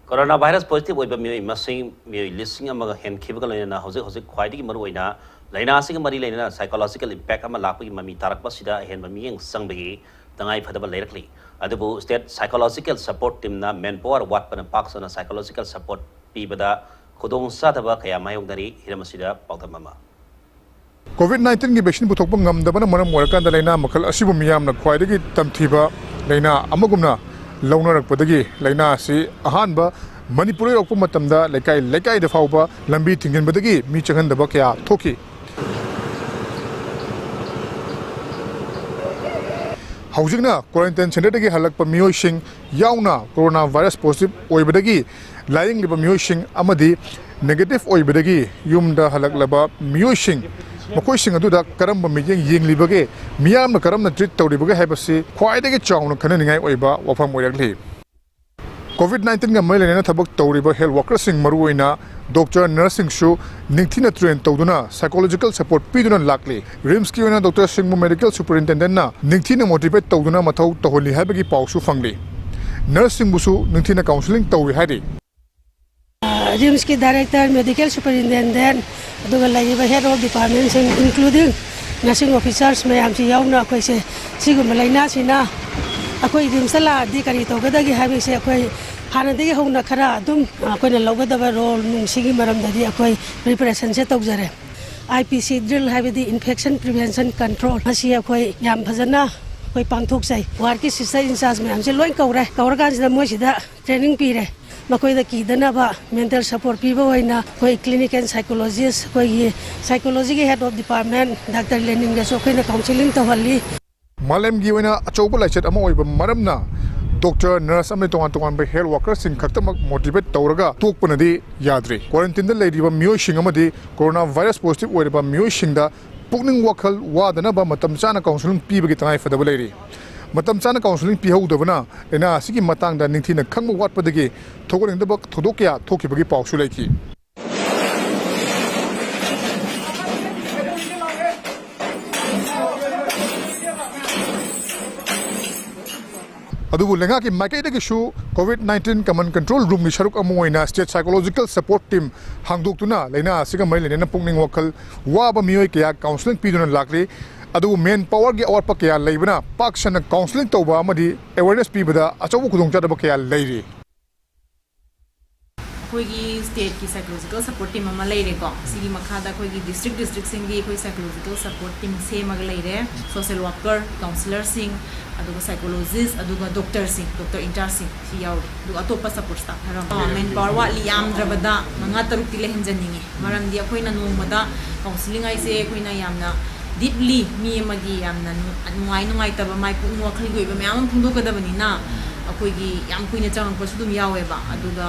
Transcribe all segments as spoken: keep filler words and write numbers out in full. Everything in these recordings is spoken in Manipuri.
ꯀꯣꯔꯣꯅꯥ ꯚꯥꯏꯔꯁ ꯄꯣꯖꯤꯇꯤꯚ ꯑꯣꯏꯕ ꯃꯤꯑꯣꯏ ꯃꯁꯤꯡ ꯃꯤꯑꯣꯏ ꯂꯤꯁꯤꯡ ꯑꯃꯒ ꯍꯦꯟꯈꯤꯕꯒ ꯂꯣꯏꯅꯅ ꯍꯧꯖꯤꯛ ꯍꯧꯖꯤꯛ ꯈ꯭ꯋꯥꯏꯗꯒꯤ ꯃꯔꯨꯑꯣꯏꯅ ꯂꯥꯏꯅꯥ ꯑꯁꯤꯒ ꯃꯔꯤ ꯂꯩꯅꯅ ꯁꯥꯏꯀꯣꯂꯣꯖꯤꯀꯦꯜ ꯏꯝꯄꯦꯛ ꯑꯃ ꯂꯥꯛꯄꯒꯤ ꯃꯃꯤ ꯇꯥꯔꯛꯄ ꯑꯁꯤꯗ ꯑꯍꯦꯟꯕ ꯃꯤꯠꯌꯦꯡ ꯆꯪꯕꯒꯤ ꯇꯉꯥꯏ ꯐꯗꯕ ꯂꯩꯔꯛꯂꯤ꯫ ꯑꯗꯨꯕꯨ ꯁ꯭ꯇꯦꯠ ꯁꯥꯏꯀꯣꯂꯣꯖꯤꯀꯦꯜ ꯁꯄꯣꯔꯠ ꯇꯤꯝꯅ ꯃꯦꯟ ꯄꯥꯋꯔ ꯋꯥꯠꯄꯅ ꯄꯥꯛ ꯁꯟꯅ ꯁꯥꯏꯀꯣꯂꯣꯖꯤꯀꯦꯜ ꯁꯄꯣꯔꯠ ꯄꯤꯕꯗ ꯈꯨꯗꯣꯡꯆꯥꯗꯕ ꯀꯌꯥ ꯃꯥꯌꯣꯛꯅꯔꯤ꯫ ꯍꯤꯔꯝ ꯑꯁꯤꯗ ꯄꯥꯎꯗꯝ ꯑꯃ꯫ ꯀꯣꯚꯤꯗ ꯅꯥꯏꯟꯇꯤꯟꯒꯤ ꯚꯦꯛꯁꯤꯟ ꯄꯨꯊꯣꯛꯄ ꯉꯝꯗꯕꯅ ꯃꯔꯝ ꯑꯣꯏꯔꯀꯥꯟꯗ ꯂꯥꯏꯅꯥ ꯃꯈꯜ ꯑꯁꯤꯕꯨ ꯃꯤꯌꯥꯝꯅ ꯈ꯭ꯋꯥꯏꯗꯒꯤ ꯇꯝꯊꯤꯕ ꯂꯥꯏꯅꯥ ꯑꯃꯒꯨꯝꯅ ꯂꯧꯅꯔꯛꯄꯗꯒꯤ ꯂꯥꯏꯅꯥ ꯑꯁꯤ ꯑꯍꯥꯟꯕ ꯃꯅꯤꯄꯨꯔꯗ ꯌꯧꯔꯛꯄ ꯃꯇꯝꯗ ꯂꯩꯀꯥꯏ ꯂꯩꯀꯥꯏꯗ ꯐꯥꯎꯕ ꯂꯝꯕꯤ ꯊꯤꯡꯖꯤꯟꯕꯗꯒꯤ ꯃꯤ ꯆꯪꯍꯟꯗꯕ ꯀꯌꯥ ꯊꯣꯛꯈꯤ꯫ ꯍꯧꯖꯤꯛꯅ ꯀ꯭ꯋꯥꯔꯦꯟꯇꯥꯏꯟ ꯁꯦꯟꯇꯔꯗꯒꯤ ꯍꯜꯂꯛꯄ ꯃꯤꯑꯣꯏꯁꯤꯡ ꯌꯥꯎꯅ ꯀꯣꯔꯣꯅꯥ ꯚꯥꯏꯔꯁ ꯄꯣꯖꯤꯇꯤꯚ ꯑꯣꯏꯕꯗꯒꯤ ꯂꯥꯌꯦꯡꯂꯤꯕ ꯃꯤꯑꯣꯏꯁꯤꯡ ꯑꯃꯗꯤ ꯅꯦꯒꯦꯇꯤꯚ ꯑꯣꯏꯕꯗꯒꯤ ꯌꯨꯝꯗ ꯍꯜꯂꯛꯂꯕ ꯃꯤꯑꯣꯏꯁꯤꯡ, ꯃꯈꯣꯏꯁꯤꯡ ꯑꯗꯨꯗ ꯀꯔꯝꯕ ꯃꯤꯠꯌꯦꯡ ꯌꯦꯡꯂꯤꯕꯒꯦ, ꯃꯤꯌꯥꯝꯅ ꯀꯔꯝꯅ ꯇ꯭ꯔꯤꯠ ꯇꯧꯔꯤꯕꯒꯦ ꯍꯥꯏꯕꯁꯤ ꯈ꯭ꯋꯥꯏꯗꯒꯤ ꯆꯥꯎꯅ ꯈꯟꯅꯅꯤꯡꯉꯥꯏ ꯑꯣꯏꯕ ꯋꯥꯐꯝ ꯑꯣꯏꯔꯛꯂꯤ꯫ ꯀꯣꯚꯤꯗ ꯅꯥꯏꯟꯇꯤꯟꯒ ꯃꯔꯤ ꯂꯩꯅꯅ ꯊꯕꯛ ꯇꯧꯔꯤꯕ ꯍꯦꯜꯊ ꯋꯥꯔꯀꯔꯁꯤꯡ, ꯃꯔꯨꯑꯣꯏꯅ ꯗꯣꯛꯇꯔ, ꯅꯔꯁꯁꯤꯡꯁꯨ ꯅꯤꯡꯊꯤꯅ ꯇ꯭ꯔꯦꯟ ꯇꯧꯗꯨꯅ ꯁꯥꯏꯀꯣꯂꯣꯖꯤꯀꯦꯜ ꯁꯄꯣꯔꯠ ꯄꯤꯗꯨꯅ ꯂꯥꯛꯂꯤ꯫ ꯔꯤꯝꯁꯀꯤ ꯑꯣꯏꯅ ꯗꯣꯛꯇꯔ ꯁꯤꯡꯕꯨ ꯃꯦꯗꯤꯀꯦꯜ ꯁꯨꯄꯔꯤꯟꯇꯦꯟꯗꯦꯟꯠꯅ ꯅꯤꯡꯊꯤꯅ ꯃꯣꯇꯤꯚꯦꯠ ꯇꯧꯗꯨꯅ ꯃꯊꯧ ꯇꯧꯍꯜꯂꯤ ꯍꯥꯏꯕꯒꯤ ꯄꯥꯎꯁꯨ ꯐꯪꯂꯤ꯫ ꯅꯔꯁꯁꯤꯡꯕꯨꯁꯨ ꯅꯤꯡꯊꯤꯅ ꯀꯥꯎꯟꯁꯤꯂꯤꯡ ꯇꯧꯏ ꯍꯥꯏꯔꯤ꯫ ꯔꯤꯝꯁꯀꯤ ꯗꯥꯏꯔꯦꯛꯇꯔ, ꯃꯦꯗꯤꯀꯦꯜ ꯁꯨꯄꯔꯤꯟꯇꯦꯟꯗꯦꯟꯠ, ꯑꯗꯨꯒ ꯂꯩꯔꯤꯕ ꯍꯦꯗ ꯑꯣꯐ ꯗꯤꯄꯥꯔꯠꯃꯦꯟꯁꯤꯡ, ꯏꯟꯀ꯭ꯂꯨꯗꯤꯡ ꯅꯔꯁꯤꯡ ꯑꯣꯐꯤꯁꯥꯔꯁ ꯃꯌꯥꯝꯁꯤ ꯌꯥꯎꯅ ꯑꯩꯈꯣꯏꯁꯦ ꯁꯤꯒꯨꯝꯕ ꯂꯥꯏꯅꯥꯁꯤꯅ ꯑꯩꯈꯣꯏ ꯔꯤꯝꯁꯇ ꯂꯥꯛꯑꯗꯤ ꯀꯔꯤ ꯇꯧꯒꯗꯒꯦ ꯍꯥꯏꯕꯁꯦ ꯑꯩꯈꯣꯏ ꯍꯥꯟꯅꯗꯒꯤ ꯍꯧꯅ ꯈꯔ ꯑꯗꯨꯝ ꯑꯩꯈꯣꯏꯅ ꯂꯧꯒꯗꯕ ꯔꯣꯜ ꯅꯨꯡꯁꯤꯒꯤ ꯃꯔꯝꯗꯗꯤ ꯑꯩꯈꯣꯏ ꯄ꯭ꯔꯤꯄꯦꯔꯦꯁꯟꯁꯦ ꯇꯧꯖꯔꯦ꯫ ꯑꯥꯏ ꯄꯤ ꯁꯤ ꯗ꯭ꯔꯤꯜ ꯍꯥꯏꯕꯗꯤ ꯏꯟꯐꯦꯛꯁꯟ ꯄ꯭ꯔꯤꯚꯦꯟꯁꯟ ꯀꯟꯇ꯭ꯔꯣꯜ, ꯃꯁꯤ ꯑꯩꯈꯣꯏ ꯌꯥꯝ ꯐꯖꯅ ꯑꯩꯈꯣꯏ ꯄꯥꯡꯊꯣꯛꯆꯩ꯫ ꯋꯥꯔꯗꯀꯤ ꯁꯤꯁꯇꯔ ꯏꯟꯆꯥꯔꯖ ꯃꯌꯥꯝꯁꯦ ꯂꯣꯏ ꯀꯧꯔꯦ, ꯀꯧꯔꯀꯥꯟꯁꯤꯗ ꯃꯣꯏꯁꯤꯗ ꯇ꯭ꯔꯦꯅꯤꯡ ꯄꯤꯔꯦ꯫ ꯃꯈꯣꯏꯗ ꯀꯤꯗꯅꯕ ꯃꯦꯟꯇꯦꯜ ꯁꯄꯣꯔꯠ ꯄꯤꯕ ꯑꯣꯏꯅ ꯑꯩꯈꯣꯏ ꯀ꯭ꯂꯤꯅꯤꯀꯦꯜ ꯁꯥꯏꯀꯣꯂꯣꯖꯤꯁ, ꯑꯩꯈꯣꯏꯒꯤ ꯁꯥꯏꯀꯣꯂꯣꯖꯤꯒꯤ ꯍꯦꯗ ꯑꯣꯐ ꯗꯤꯄꯥꯔꯠꯃꯦꯟ ꯗꯥꯛꯇꯔ ꯂꯦꯅꯤꯟꯒꯁꯨ ꯑꯩꯈꯣꯏꯅ ꯀꯥꯎꯟꯁꯤꯂꯤꯡ ꯇꯧꯍꯜꯂꯤ꯫ ꯃꯥꯂꯦꯝꯒꯤ ꯑꯣꯏꯅ ꯑꯆꯧꯕ ꯂꯥꯏꯆꯠ ꯑꯃ ꯑꯣꯏꯕ ꯃꯔꯝꯅ ꯗꯣꯛꯇꯔ, ꯅꯔꯁ ꯑꯃꯗꯤ ꯇꯣꯉꯥꯟ ꯇꯣꯉꯥꯟꯕ ꯍꯦꯜꯊ ꯋꯥꯔꯀꯔꯁꯤꯡ ꯈꯛꯇꯃꯛ ꯃꯣꯇꯤꯚꯦꯠ ꯇꯧꯔꯒ ꯇꯣꯛꯄꯅꯗꯤ ꯌꯥꯗ꯭ꯔꯤ꯫ ꯀ꯭ꯋꯥꯔꯦꯟꯇꯤꯟꯗ ꯂꯩꯔꯤꯕ ꯃꯤꯑꯣꯏꯁꯤꯡ ꯑꯃꯗꯤ ꯀꯣꯔꯣꯅꯥ ꯚꯥꯏꯔꯁ ꯄꯣꯖꯤꯇꯤꯚ ꯑꯣꯏꯔꯕ ꯃꯤꯑꯣꯏꯁꯤꯡꯗ ꯄꯨꯛꯅꯤꯡ ꯋꯥꯈꯜ ꯋꯥꯗꯅꯕ ꯃꯇꯝ ꯆꯥꯅ ꯀꯥꯎꯟꯁꯤꯂꯤꯡ ꯄꯤꯕꯒꯤ ꯇꯉꯥꯏ ꯐꯗꯕ ꯂꯩꯔꯤ꯫ ꯃꯇꯝ ꯆꯥꯅ ꯀꯥꯎꯟꯁꯤꯂꯤꯡ ꯄꯤꯍꯧꯗꯕꯅ ꯂꯥꯏꯅꯥ ꯑꯁꯤꯒꯤ ꯃꯇꯥꯡꯗ ꯅꯤꯡꯊꯤꯅ ꯈꯪꯕ ꯋꯥꯠꯄꯗꯒꯤ ꯊꯧꯒꯠꯅꯤꯡꯗꯕ ꯊꯧꯗꯣꯛ ꯀꯌꯥ ꯊꯣꯛꯈꯤꯕꯒꯤ ꯄꯥꯎꯁꯨ ꯂꯩꯈꯤ꯫ ꯑꯗꯨꯕꯨ ꯂꯩꯉꯥꯛꯀꯤ ꯃꯥꯏꯀꯩꯗꯒꯤꯁꯨ COVID nineteen Common Control Roomꯒꯤ ꯁꯔꯨꯛ ꯑꯃ ꯑꯣꯏꯅ State Psychological Support Team ꯍꯥꯡꯗꯣꯛꯇꯨꯅ ꯂꯥꯏꯅꯥ ꯑꯁꯤꯒ ꯃꯔꯤ ꯂꯩꯅꯅ ꯄꯨꯛꯅꯤꯡ ꯋꯥꯈꯜ ꯋꯥꯕ ꯃꯤꯑꯣꯏ ꯀꯌꯥ counselling ꯄꯤꯗꯨꯅ ꯂꯥꯛꯂꯤ꯫ ꯑꯗꯨꯕꯨ manpowerꯒꯤ ꯑꯋꯥꯠꯄ ꯀꯌꯥ ꯂꯩꯕꯅ ꯄꯥꯛ ꯁꯟꯅ counselling ꯇꯧꯕ ꯑꯃꯗꯤ awareness ꯄꯤꯕꯗ ꯑꯆꯧꯕ ꯈꯨꯗꯣꯡꯆꯥꯗꯕ ꯀꯌꯥ ꯂꯩꯔꯤ꯫ ꯑꯩꯈꯣꯏꯒꯤ stateꯀꯤ psychological support team ꯑꯃ ꯂꯩꯔꯦꯀꯣ꯫ ꯁꯤꯒꯤ ꯃꯈꯥꯗ ꯑꯩꯈꯣꯏꯒꯤ district districtꯁꯤꯡꯒꯤ ꯑꯩꯈꯣꯏ psychological support team ꯁꯦꯝꯃꯒ ꯂꯩꯔꯦ꯫ Social worker, counsellorꯁꯤꯡ, ꯑꯗꯨꯒ psychologists, ꯑꯗꯨꯒ doctorꯁꯤꯡ, doctor in chargeꯁꯤꯡ ꯁꯤ ꯌꯥꯎꯔꯤ꯫ ꯑꯗꯨꯒ ꯑꯇꯣꯞꯄ support staff ꯈꯔ ꯑꯃ꯫ Manpower ꯋꯥꯠꯂꯤ, ꯌꯥꯝꯗ꯭ꯔꯕꯗ ꯃꯉꯥ ꯇꯔꯨꯛꯇꯤ ꯂꯩꯍꯟꯖꯅꯤꯡꯉꯤ꯫ ꯃꯔꯝꯗꯤ ꯑꯩꯈꯣꯏꯅ ꯅꯣꯡꯃꯗ counselling ꯍꯥꯏꯁꯦ ꯑꯩꯈꯣꯏꯅ ꯌꯥꯝꯅ deeply ꯃꯤ ꯑꯃꯒꯤ ꯌꯥꯝꯅ ꯅꯨꯡ-, ꯅꯨꯡꯉꯥꯏ ꯅꯨꯡꯉꯥꯏꯇꯕ, ꯃꯥꯏ ꯄꯨꯛꯅꯤꯡ ꯋꯥꯈꯜꯒꯤ ꯑꯣꯏꯕ ꯃꯌꯥꯝ ꯑꯃ ꯐꯣꯡꯗꯣꯛꯀꯗꯕꯅꯤꯅ ꯑꯩꯈꯣꯏꯒꯤ ꯌꯥꯝ ꯀꯨꯏꯅ ꯆꯪꯉꯛꯄꯁꯨ ꯑꯗꯨꯝ ꯌꯥꯎꯋꯦꯕ꯫ ꯑꯗꯨꯒ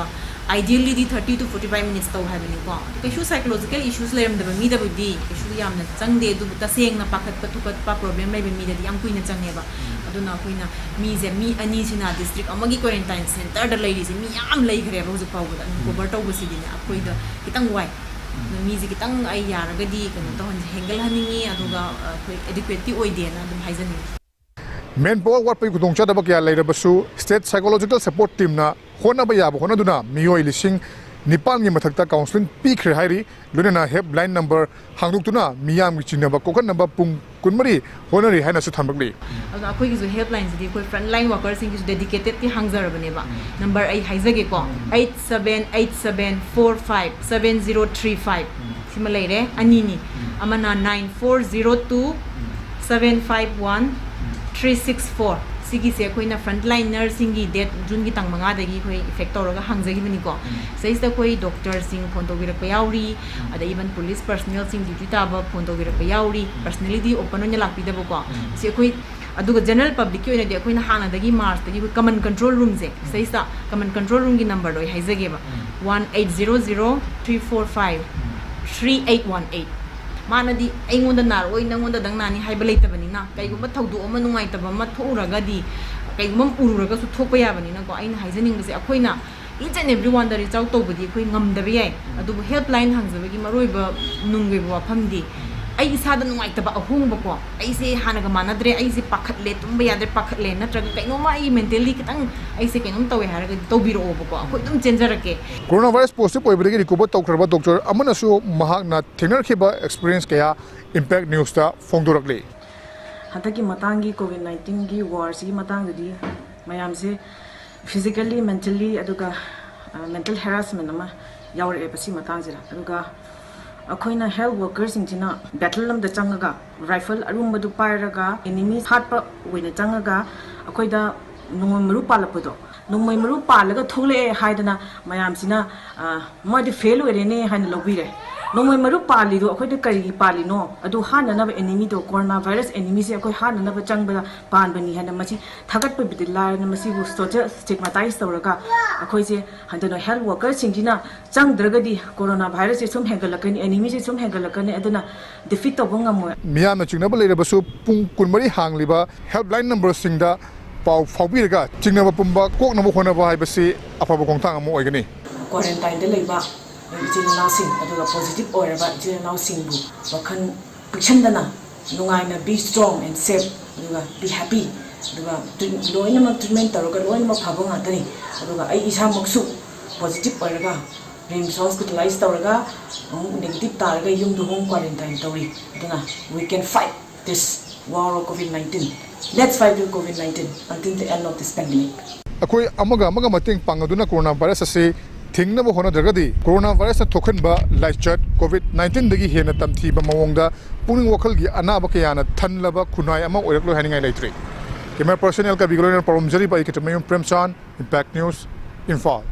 ideallyꯗꯤ thirty to forty five minutes ꯇꯧ ꯍꯥꯏꯕꯅꯤꯀꯣ꯫ ꯑꯗꯨ ꯀꯩꯁꯨ psychological issues ꯂꯩꯔꯝꯗꯕ ꯃꯤꯗꯕꯨꯗꯤ ꯀꯩꯁꯨ ꯌꯥꯝꯅ ꯆꯪꯗꯦ, ꯑꯗꯨꯕꯨ ꯇꯁꯦꯡꯅ ꯄꯥꯈꯠꯄ ꯊꯨꯀꯠꯄ problem ꯂꯩꯕ ꯃꯤꯗꯗꯤ ꯌꯥꯝ ꯀꯨꯏꯅ ꯆꯪꯉꯦꯕ꯫ ꯑꯗꯨꯅ ꯑꯩꯈꯣꯏꯅ ꯃꯤꯁꯦ ꯃꯤ ꯑꯅꯤꯁꯤꯅ district ꯑꯃꯒꯤ quarantine centreꯗ ꯂꯩꯔꯤꯁꯦ ꯃꯤ ꯌꯥꯝ ꯂꯩꯈ꯭ꯔꯦꯕ ꯍꯧꯖꯤꯛ ꯐꯥꯎꯕꯗ꯫ ꯑꯗꯨꯝ cover ꯇꯧꯕꯁꯤꯗꯤꯅꯦ ꯑꯩꯈꯣꯏꯗ ꯈꯤꯇꯪ ꯋꯥꯏ꯫ ꯑꯗꯨꯅ ꯃꯤꯁꯦ ꯈꯤꯇꯪ ꯑꯩ ꯌꯥꯔꯒꯗꯤ ꯀꯩꯅꯣ ꯇꯧꯍꯟ-, ꯍꯦꯟꯒꯠꯍꯟꯅꯤꯡꯉꯤ, ꯑꯗꯨꯒ ꯑꯩꯈꯣꯏ adequateꯇꯤ ꯑꯣꯏꯗꯦꯅ ꯑꯗꯨꯝ ꯍꯥꯏꯖꯅꯤꯡꯉꯤ꯫ Manpower ꯋꯥꯠꯄꯒꯤ ꯈꯨꯗꯣꯡꯆꯥꯗꯕ ꯀꯌꯥ ꯂꯩꯔꯕꯁꯨ State Psychological Support Teamꯅ ꯍꯣꯠꯅꯕ ꯌꯥꯕ ꯍꯣꯠꯅꯗꯨꯅ ꯃꯤꯑꯣꯏ ꯂꯤꯁꯤꯡ ꯅꯤꯄꯥꯟꯒꯤ ꯃꯊꯛꯇ counselling ꯄꯤꯈ꯭ꯔꯦ ꯍꯥꯏꯔꯤ꯫ ꯂꯣꯏꯅꯅ helpline number ꯍꯥꯡꯗꯣꯛꯇꯨꯅ ꯃꯤꯌꯥꯝꯒꯤ ꯆꯤꯡꯅꯕ ꯀꯣꯛꯍꯟꯅꯕ ꯄꯨꯡ ꯀꯨꯟꯃꯔꯤ ꯍꯣꯠꯅꯔꯤ ꯍꯥꯏꯅꯁꯨ ꯊꯝꯂꯛꯂꯤ꯫ ꯑꯗꯨꯅ ꯑꯩꯈꯣꯏꯒꯤꯁꯨ helplineꯁꯤꯗꯤ ꯑꯩꯈꯣꯏ frontline workerꯁꯤꯡꯒꯤꯁꯨ dedicatedꯀꯤ ꯍꯥꯡꯖꯔꯕꯅꯦꯕ꯫ Number ꯑꯩ ꯍꯥꯏꯖꯒꯦꯀꯣ, eight seven eight seven four five seven zero three five꯫ ꯁꯤꯃ ꯂꯩꯔꯦ, ꯑꯅꯤꯅꯤ꯫ ꯑꯃꯅ nine four zero two seven five one three six four꯫ ꯁꯤꯒꯤꯁꯦ ꯑꯩꯈꯣꯏꯅ frontline nurseꯁꯤꯡꯒꯤ date Juneꯒꯤ ꯇꯥꯡ ꯃꯉꯥꯗꯒꯤ ꯑꯩꯈꯣꯏ effect ꯇꯧꯔꯒ ꯍꯥꯡꯖꯈꯤꯕꯅꯤꯀꯣ꯫ ꯁꯤꯗꯩꯁꯤꯗ ꯑꯩꯈꯣꯏ doctorꯁꯤꯡ phone ꯇꯧꯕꯤꯔꯛꯄ ꯌꯥꯎꯔꯤ, ꯑꯗ even police personnelꯁꯤꯡ duty ꯇꯥꯕ phone ꯇꯧꯕꯤꯔꯛꯄ ꯌꯥꯎꯔꯤ, personallyꯗꯤ open ꯑꯣꯏꯅ ꯂꯥꯛꯄꯤꯗꯕꯀꯣ꯫ ꯁꯤ ꯑꯩꯈꯣꯏ, ꯑꯗꯨꯒ general publicꯀꯤ ꯑꯣꯏꯅꯗꯤ ꯑꯩꯈꯣꯏꯅ ꯍꯥꯟꯅꯗꯒꯤ Marchꯇꯒꯤ ꯑꯩꯈꯣꯏ common control roomꯁꯦ, ꯁꯤꯗꯩꯁꯤꯗ common control roomꯒꯤ numberꯗꯣ ꯑꯩ ꯍꯥꯏꯖꯒꯦꯕ, one eight zero zero three four five three eight one eight꯫ ꯃꯥꯅꯗꯤ ꯑꯩꯉꯣꯟꯗ ꯅꯥꯔꯛꯑꯣꯏ, ꯅꯪꯉꯣꯟꯗꯗꯪ ꯅꯥꯅꯤ ꯍꯥꯏꯕ ꯂꯩꯇꯕꯅꯤꯅ, ꯀꯩꯒꯨꯝꯕ ꯊꯧꯗꯣꯛ ꯑꯃ ꯅꯨꯡꯉꯥꯏꯇꯕ ꯑꯃ ꯊꯣꯛꯎꯔꯒꯗꯤ, ꯀꯩꯒꯨꯝꯕ ꯑꯃ ꯎꯔꯨꯔꯒꯁꯨ ꯊꯣꯛꯄ ꯌꯥꯕꯅꯤꯅꯀꯣ꯫ ꯑꯩꯅ ꯍꯥꯏꯖꯅꯤꯡꯕꯁꯦ, ꯑꯩꯈꯣꯏꯅ each and everyoneꯗ reach out ꯇꯧꯕꯗꯤ ꯑꯩꯈꯣꯏ ꯉꯝꯗꯕ ꯌꯥꯏ, ꯑꯗꯨꯕꯨ helpline ꯍꯥꯡꯖꯕꯒꯤ ꯃꯔꯨꯑꯣꯏꯕ ꯅꯨꯡꯒꯤ ꯑꯣꯏꯕ ꯋꯥꯐꯝꯗꯤ ꯑꯩ ꯏꯁꯥꯗ ꯅꯨꯡꯉꯥꯏꯇꯕ ꯑꯍꯣꯡꯕꯀꯣ, ꯑꯩꯁꯦ ꯍꯥꯟꯅꯒ ꯃꯥꯟꯅꯗ꯭ꯔꯦ, ꯑꯩꯁꯦ ꯄꯥꯈꯠꯂꯦ, ꯇꯨꯝꯕ ꯌꯥꯗ꯭ꯔꯦ, ꯄꯥꯈꯠꯂꯦ, ꯅꯠꯇ꯭ꯔꯒ ꯀꯩꯅꯣꯝꯃ ꯑꯩ mentally ꯈꯤꯇꯪ ꯑꯩꯁꯦ ꯀꯩꯅꯣꯝ ꯇꯧꯋꯦ ꯍꯥꯏꯔꯒꯗꯤ ꯇꯧꯕꯤꯔꯛꯑꯣꯕꯀꯣ, ꯑꯩꯈꯣꯏ ꯑꯗꯨꯝ ꯆꯦꯟꯖꯔꯛꯀꯦ꯫ Coronavirus positive ꯑꯣꯏꯕꯗꯒꯤ recover ꯇꯧꯈ꯭ꯔꯕ doctor ꯑꯃꯅꯁꯨ ꯃꯍꯥꯛꯅ ꯊꯦꯡꯅꯔꯛꯈꯤꯕ experience ꯀꯌꯥ Impact Newsꯇ ꯐꯣꯡꯗꯣꯔꯛꯂꯤ꯫ ꯍꯟꯗꯛꯀꯤ ꯃꯇꯥꯡꯒꯤ COVID nineteenꯒꯤ warꯁꯤꯒꯤ ꯃꯇꯥꯡꯗꯗꯤ ꯃꯌꯥꯝꯁꯦ physically, mentally ꯑꯗꯨꯒ mental harassment ꯑꯃ ꯌꯥꯎꯔꯛꯑꯦꯕ ꯁꯤ ꯃꯇꯥꯡꯁꯤꯗ꯫ ꯑꯗꯨꯒ ꯑꯩꯈꯣꯏꯅ health workerꯁꯤꯡꯁꯤꯅ battle ꯑꯃꯗ ꯆꯪꯉꯒ rifle ꯑꯔꯨꯝꯕꯗꯨ ꯄꯥꯏꯔꯒ enemy ꯍꯥꯠꯄ ꯑꯣꯏꯅ ꯆꯪꯉꯒ ꯑꯩꯈꯣꯏꯗ ꯅꯣꯡꯃꯩ ꯃꯔꯨ ꯄꯥꯜꯂꯛꯄꯗꯣ, ꯅꯣꯡꯃꯩ ꯃꯔꯨ ꯄꯥꯜꯂꯒ ꯊꯣꯛꯂꯛꯑꯦ ꯍꯥꯏꯗꯅ ꯃꯌꯥꯝꯁꯤꯅ ꯃꯣꯏꯗꯤ fail ꯑꯣꯏꯔꯦꯅꯦ ꯍꯥꯏꯅ ꯂꯧꯕꯤꯔꯦ꯫ ꯅꯣꯡꯃꯩ ꯃꯔꯨ ꯄꯥꯜꯂꯤꯗꯣ ꯑꯩꯈꯣꯏꯗ ꯀꯔꯤꯒꯤ ꯄꯥꯜꯂꯤꯅꯣ? ꯑꯗꯨ ꯍꯥꯠꯅꯅꯕ enemyꯗꯣ, coronavirus enemyꯁꯦ ꯑꯩꯈꯣꯏ ꯍꯥꯠꯅꯅꯕ ꯆꯪꯕꯗ ꯄꯥꯟꯕꯅꯤ ꯍꯥꯏꯅ ꯃꯁꯤ ꯊꯥꯒꯠꯄꯕꯨꯗꯤ ꯂꯥꯏꯔꯅ ꯃꯁꯤꯕꯨ social stigmatize ꯇꯧꯔꯒ ꯑꯩꯈꯣꯏꯁꯦ ꯍꯟꯗꯅ health workerꯁꯤꯡꯁꯤꯅ ꯆꯪꯗ꯭ꯔꯒꯗꯤ coronavirusꯁꯦ ꯁꯨꯝ ꯍꯦꯟꯒꯠꯂꯛꯀꯅꯤ, enemyꯁꯦ ꯁꯨꯝ ꯍꯦꯟꯒꯠꯂꯛꯀꯅꯤ, ꯑꯗꯨꯅ defeat ꯇꯧꯕ ꯉꯝꯃꯣꯏ꯫ ꯃꯤꯌꯥꯝꯅ ꯆꯤꯡꯅꯕ ꯂꯩꯔꯕꯁꯨ ꯄꯨꯡ ꯀꯨꯟꯃꯔꯤ ꯍꯥꯡꯂꯤꯕ helpline numberꯁꯤꯡꯗ ꯄꯥꯎ ꯐꯥꯎꯕꯤꯔꯒ ꯆꯤꯡꯅꯕ ꯄꯨꯝꯕ ꯀꯣꯛꯅꯕ ꯍꯣꯠꯅꯕ ꯍꯥꯏꯕꯁꯤ ꯑꯐꯕ ꯈꯣꯡꯊꯥꯡ ꯑꯃ ꯑꯣꯏꯒꯅꯤ꯫ Quarantineꯗ ꯂꯩꯕ ꯏꯆꯤꯜ ꯏꯅꯥꯎꯁꯤꯡ ꯑꯗꯨꯒ positive ꯑꯣꯏꯔꯕ ꯏꯆꯤꯜ ꯏꯅꯥꯎꯁꯤꯡꯕꯨ ꯋꯥꯈꯜ ꯄꯤꯛꯁꯟꯗꯅ ꯅꯨꯡꯉꯥꯏꯅ be strong and safe ꯑꯗꯨꯒ be happy ꯑꯗꯨꯒ ꯇ꯭ꯔꯤꯠ- ꯂꯣꯏꯅꯃꯛ treatment ꯇꯧꯔꯒ ꯂꯣꯏꯅꯃꯛ ꯐꯕ ꯉꯥꯛꯇꯅꯤ꯫ ꯑꯗꯨꯒ ꯑꯩ ꯏꯁꯥꯃꯛꯁꯨ positive ꯑꯣꯏꯔꯒ RIMS hospitalize ꯇꯧꯔꯒ ꯑꯃꯨꯛ negative ꯇꯥꯔꯒ ꯌꯨꯝꯗ home quarantine ꯇꯧꯔꯤ꯫ ꯑꯗꯨꯅ we can fight this war of COVID nineteen. Let's fight with COVID nineteen until the end of this pandemic. ꯑꯩꯈꯣꯏ ꯑꯃꯒ ꯑꯃꯒ ꯃꯇꯦꯡ ꯄꯥꯡꯅꯗꯨꯅ coronavirus ꯑꯁꯤ ꯊꯤꯡꯅꯕ ꯍꯣꯠꯅꯗ꯭ꯔꯒꯗꯤ coronavirusꯅ ꯊꯣꯛꯍꯟꯕ ꯂꯥꯏꯆꯠ COVID nineteenꯗꯒꯤ ꯍꯦꯟꯅ ꯇꯝꯊꯤꯕ ꯃꯑꯣꯡꯗ ꯄꯨꯛꯅꯤꯡ ꯋꯥꯈꯜꯒꯤ ꯑꯅꯥꯕ ꯀꯌꯥꯅ ꯊꯜꯂꯕ ꯈꯨꯟꯅꯥꯏ ꯑꯃ ꯑꯣꯏꯔꯛꯂꯣꯏ ꯍꯥꯏꯅꯤꯡꯉꯥꯏ ꯂꯩꯇ꯭ꯔꯦ꯫ Camera person L Kabiꯒ ꯂꯣꯏꯅꯅ ꯄꯥꯎꯔꯝꯖꯔꯤꯕ ꯑꯩ ꯈꯦꯇ꯭ꯔꯤꯃꯌꯨꯝ ꯄ꯭ꯔꯦꯝꯆꯥꯟ, Impact News, ꯏꯝꯐꯥꯜ꯫